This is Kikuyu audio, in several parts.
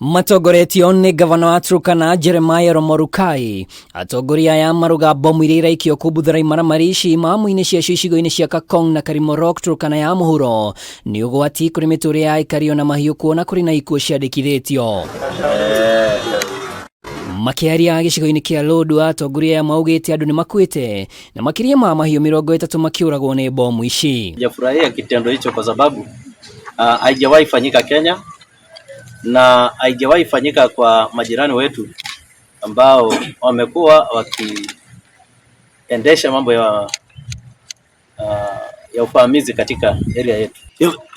Matongoretio nĩ gavana wa Turkana Jeremiah Lomorukai, atongoria aya maruga bomu iria iraikio kumbuthũra imaramari ici imamu-inĩ ciacio icigo-inĩ cia Kakong na Karimorok Turkana ya mũhuro nĩ ũgwati kũrĩ mĩtũrĩre ya aikari ona mahiũ kuona kũrĩ na ikuũ ciandĩkithĩtio. Makĩaria gĩcigo-inĩ kĩa Lodwar, atongoria aya maugĩte andũ nĩ makuĩte na makĩria ma mahiũ 30 makĩũragwo nĩ bomu ici. Sijafurahia kitendo hicho kwa sababu haijawahi fanyika Kenya na haijawahi fanyika kwa majirani wetu ambao wamekuwa wakiendesha mambo ya uvamizi katika area yetu.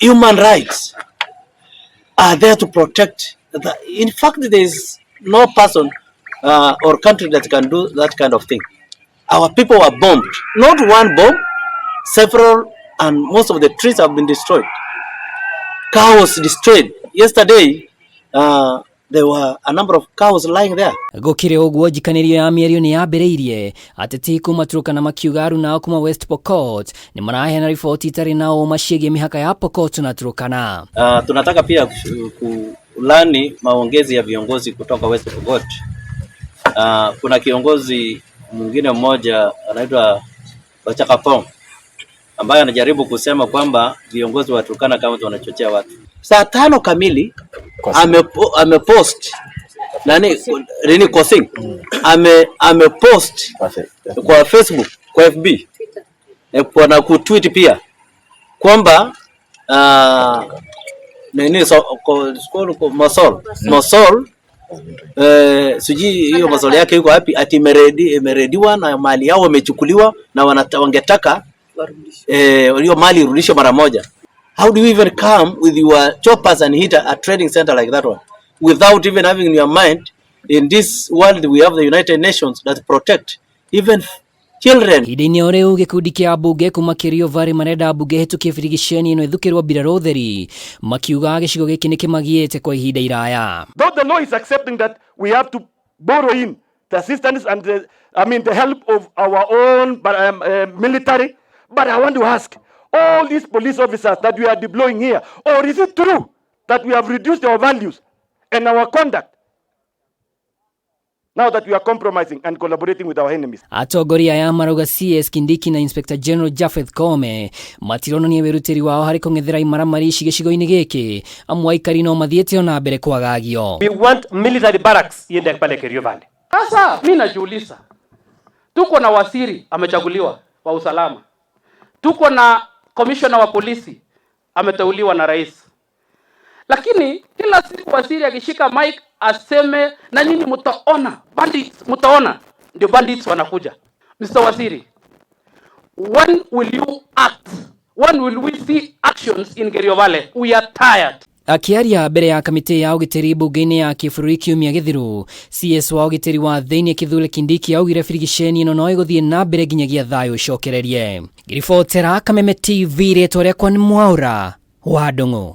Human rights are there to protect. In fact, there is no person or country that can do that kind of thing. Our people were bombed. Not one bomb, several, and most of the trees have been destroyed. Cows destroyed. Yesterday, there were a number of cows lying there. Gũkĩrĩ ũguo njikanĩrio ya mĩario nĩ yambĩrĩirie ateti kuma Turkana makiuga aruna kuma West Pokot nĩ maraheana riboti itarĩ na ũma ciĩgiĩ mĩhaka ya Pokot na Turkana. Tunataka pia kulani maongezi ya viongozi kutoka West Pokot. Kuna kiongozi mwingine mmoja anaitwa Wachakapong ambaye anajaribu kusema kwamba viongozi wa Turkana County wanachochea watu. Saa 5 kamili amepost nani nini Kosing amepost kwa Facebook, kwa FB kwa na kutweet pia kwamba nini so, ko, ko, ko, Mosol Mosol sijui hiyo Mosol yake yuko wapi, ati imerediwa na mali yao wamechukuliwa na wangetaka hiyo mali irudishwe mara moja. How do you even come with your choppers and hit a trading center like that one without even having in your mind, in this world we have the United Nations that protect even children. Ihinda-inĩ o rĩu gĩkundi kĩa ambunge kuma Kerio Valley marenda mbunge ĩhĩtũkie birigiceni ĩno ĩthukĩrwo mbirarũ theri makiuga gĩcigo gĩkĩ nĩ kĩmagiĩte kwa ihinda iraya. Though the law is accepting that we have to borrow in the assistance and the, I mean the help of our own military, but I want to ask all these police officers that we are deploying here, or is it true that we have reduced our values and our conduct now that we are compromising and collaborating with our enemies? Atongoria aya marauga CS Kindiki na Inspector General Japheth Koome matironania wĩrutĩri wao harĩ kũng'ethera imaramari ici gĩcigo-inĩ gĩkĩ amu aikari no mathiĩte ona mbere kwagagio. We want military barracks iende pale Kerio Valley. Sasa mimi najiuliza, tuko na waziri amechaguliwa wa usalama, tuko na commissioner wa polisi ameteuliwa na rais, lakini kila siku waziri akishika mic aseme na nyinyi mtaona bandits, mtaona ndio bandits wanakuja. Mr. Waziri, when will you act? When will we see actions in Kerio Valley? We are tired. Akiaria mbere ya kamĩtĩ ya ũgitĩri mbunge-inĩ ya kĩbũrũri kiumia gĩthiru, CS wa ũgitĩri wa thĩinĩ Kithure Kindiki augire birigiceni ĩno no ĩgũthiĩ na mbere nginyagia thayũ ũcokererie. Ngĩribotera Kameme TV, rĩtwa rĩakwa nĩ Mwaũra wa Ndung'u.